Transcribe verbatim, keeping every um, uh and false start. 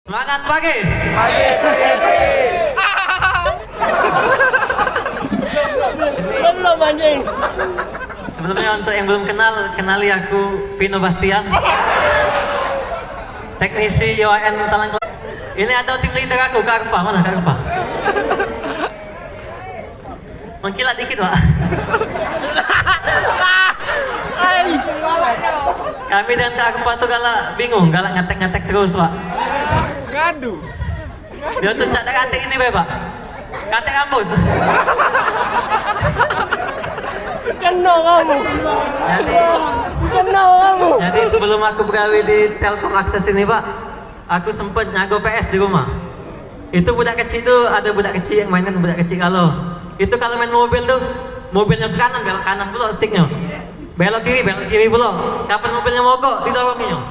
Semangat pagi. Belum, anjing. Sebelumnya, untuk yang belum kenal, kenali, aku Pino Bastian. Teknisi Y O N Talang Kela-, ini ada tim leader aku, Kak Rupa. Mana Kak Rupa? Mengkilat dikit, Pak. Kami dengan Kak Rupa tu galak bingung, galak ngatek-ngatek terus, Pak. Gaduh. Dia tu cak dak katek ini bae, Pak. Katek rambut. Kena kamu. Jadi, kena kamu. Jadi, sebelum aku begawe di Telkom Akses ini, Pak, aku sempet nyago P S di rumah. Itu budak kecik tu, ada budak kecik yang main dengan budak kecik galo. Itu kalau main mobil tu, mobilnya ke kanan, belok kanan pulo sticknya. Belok kiri, belok kiri pulo. Kapan mobilnya mogok, didorongnya.